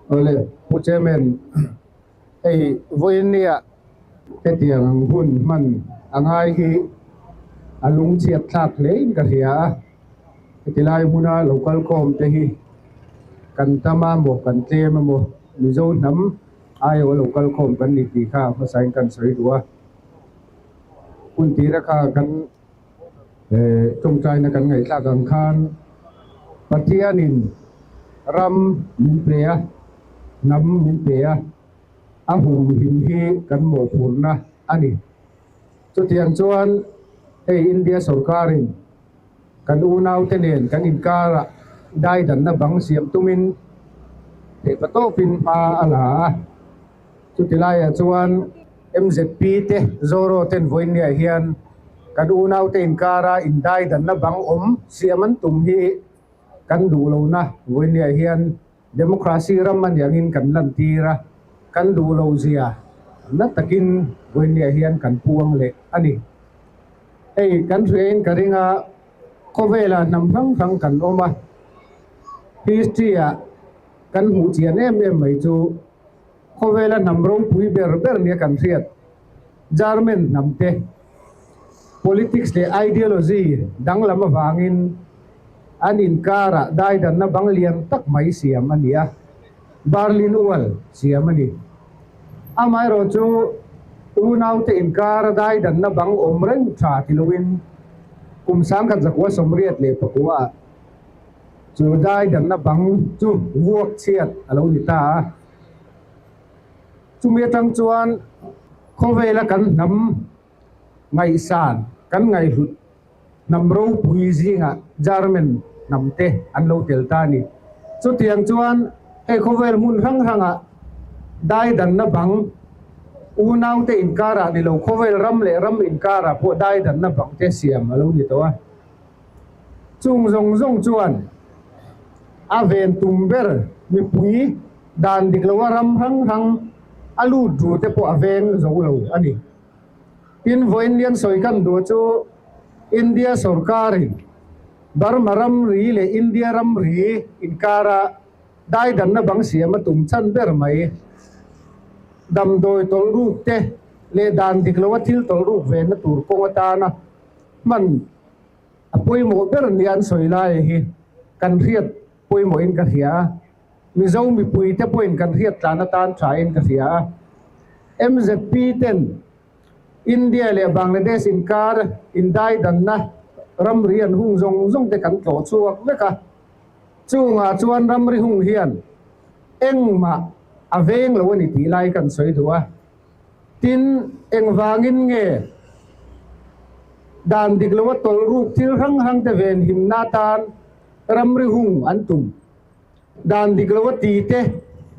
Awle Pu Chairman, hei vawiin-nia hetiang ang hun hman a ngai hi a lungchhiat thlak hlein ka hria a, heti lai hmuna lo kal khawm te hi kan tam a maw kan tlem a maw Mizo hnam aiawh lo kal khawm kan ni tih kha hmasain kan sawi duh a, hun tira kha kan Tawngtaina kan ngaihthlak ang khan Pathianin ram min pe a, hnam min pe a, a humhim hi kan mawhphurhna a ni. Chutiang chuan hei India sorkarin kan unaute nen kan inkarah daidanna bang siam tumin theihpatawpin hma a la a. Chuti laiah chuan MZP te Zoro ten vawiinniah hian kan unaute inkara indaidanna bang awm siam an tum hi kan duh lohna vawiinniah hian democracy ram a nih angin kan lantir a, kan duh loh zia na takin vawiinniah hian kan puang leh a ni. Hei kan hriain ka ring a, khawvelah hnam hrang hrang kan awm a, history-ah kan hmuh chian em em mai chu, Khawvela hnam ropui ber ber nia kan hriat German hnamte politics leh ideology danglam avangin an inkarah daidanna bang lian tak mai siam a ni a, Berlin Wall siam a ni. Amaherawh chu unaute inkara daidanna bang awm reng tha ti loin kum 1989 ah Chu daidanna bang chu vuak chhiat a lo ni ta a. Chumi atang chuan khawvela kan hnam ngaihsan, kan ngaihhlut hnam ropui zingah German hnam te an lo tel ta a ni. Chutiang chuan hei khawvel hmun hrang hrangah daidanna bang unaute inkarah ni lo khawvel ram leh ram inkarah pawh daidanna bang te siam a lo ni tawh a. Chung zawng zawng chuan a ven tum ber mipui dan dik loa ram hrang hrang a lut ru te pawh a veng zo lo a ni. Tin, vawiin lian sawi kan duh chu India sorkarin Burma ramri leh India ramri inkara daidanna bang siam a tum chhan ber mai. Damdawi tawlh ruk te leh dan dik loa thil tawlh ruk venna tur kawng atana hman a pawimawh ber nia an sawi lai hi kan hriat pawimawhin ka hria a, Mizo mipuite pawhin kan hriat tlan atan thain ka hria a. MZP ten India leh Bangladesh inkar indaidanna ramri an hung zawng zawng te kan tlawh chhuak vek a, chungah chuan ramri hung hian engmah a veng lo a ni tih lai kan sawi duh a. Tin, engvangin nge dan dik loa tawlh ruk thil hrang hrang te ven himna atan ramri hung an tum? Dan dik loa ti te,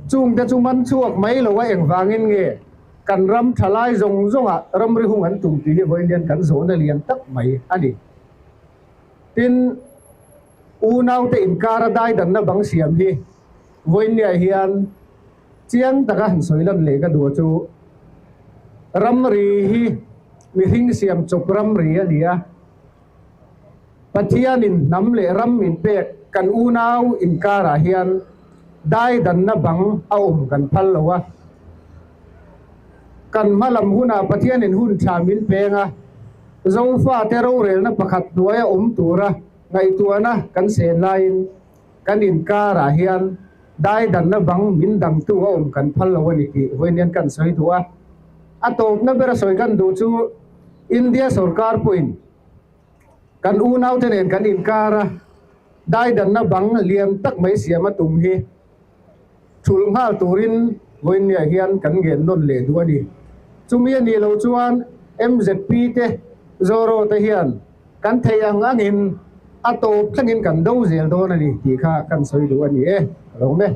chung te chu man chhuak mai loa engvangin nge kan ram thalai zawng zawngah ramri hung an tum tih hi vawiin hian kan zawhna lian tak mai a ni. Tin, unaute inkara daidanna bang siam hi vawiinniah hian Chiang taka han sawi lan leh ka duh chu ramri hi mihring siam chawp ramri a ni a, Pathianin hnam leh ram min pek kan unau inkarah hian daidanna bang a awm kan phal lo a, kan hma lam hunah Pathianin hun tha min peng a, Zofate rorelna pakhat hnuaia awm tura ngaihtuahna kan sen laiin kan inkarah hian Daidanna bang min dangtu a awm kan phal lo a ni tih vawiin hian kan sawi duh a. A tawpna bera sawi kan duh chu India sorkar pawhin kan unaute nen kan inkar a, daidanna bang lian tak mai siam a tum hi thulh nghal turin vawiin niah hian kan ngen nawn leh duh a ni. Chumi a nih loh chuan MZP te, Zoro te hian Kan theih ang angin a tawp thlengin kan do zel dawn a ni tih kha kan sawi duh a ni e. Ka lo awm e.